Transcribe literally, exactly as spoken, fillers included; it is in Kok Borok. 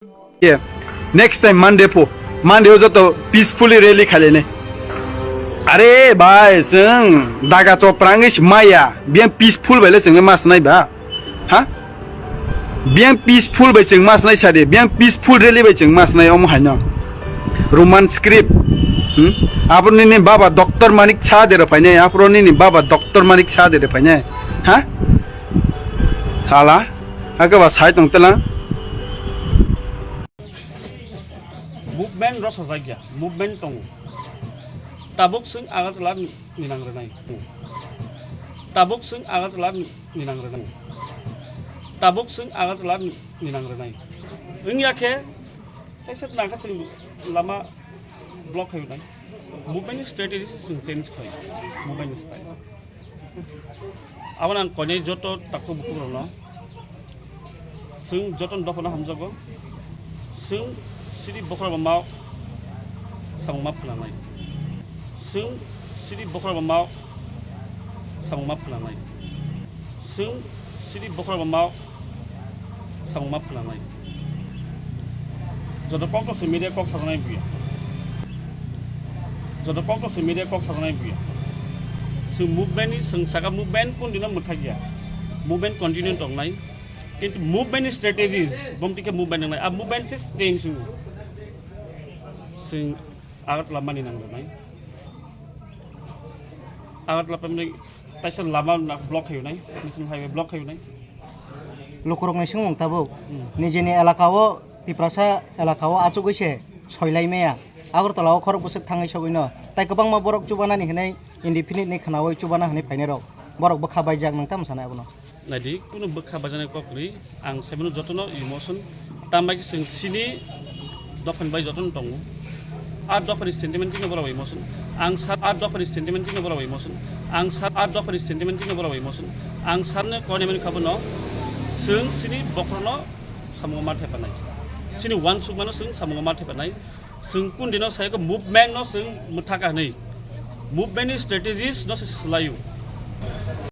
Ye, next time Monday pho, Monday o joto peacefully rally khailene. Are bhai, chwng daga choprangwi se maya, biyang peaceful bai le chwngwi ma swnai ba? Ha? Biyang peaceful bai chwng ma swnai sadi, biyang peaceful rally bai chwng ma swnai omo haino. Roman script. Hmm? Aphuru nini baba Doctor Manik Saha de rw phainai, aphuru nini baba Doctor Manik Saha de rw phainai. Ha? Hala, ake ba sai tong tela. Movement rw sajak ya, movement tongo. Tabuk chwng Agartala ni nang rwnai. Tabuk chwng Agartala ni nang rwnai. Tabuk chwng Agartala ni nang rwnai. Wngya khe, teisa nangkha chwng lama block khainai. Movement strategy chwng change khai. Movement style. Abo ang koinai joto takhuk bukhukrokno, chwng joto dophano hamjago, chwng sidi bokhorok ma samung ma phnangnai, chwng sidi bokhorok ma samung ma phnangnai, chwng sidi bokhorok ma samung ma phnangnai. Joto kok to se media kok sajaknai buya. Joto kok to se media kok sajaknai buya. Chwng movement ni chwng saka movement kun dino mwthakya. Movement continue tongnai. Kintu movement ni strategies, bom tikhe movement nangnai. A movement se change wngo. Chwng Agartala mani nang rwnai. Agartala pemni taisa lama na block khainai. National highway block khainai. Lukurokni swngmung tabuk, nijini elakao, Tiprasa elakao achugwi se soilai maya. Agartala o khorok bwswk thangwi sogwino. Tai kwbangma borok chubanani hinwi indefinite ni khwnawi chubana hinwi phainairok. Borok bwkha baijak, nwng tamo sanai abono? Naidi, kunu bwkha baijaknai kok kwrwi. Ang saimano jotono emotion. Tambai khe chwng sini dophani bai jotono tongo. A dophani sentiment khe borok emotion. Ang sa, a dophani sentiment khe borok emotion. Ang sa, a dophani sentiment khe borok emotion. Ang sakno koinamani kha bono, chwng sini bokhorokno samungo ma thepanai. Sini uansukmano chwng samungo ma thepanai. Chwng kun dino sai khe movement no chwng mwthaka hinwi. Movement ni strategies no se swlaio.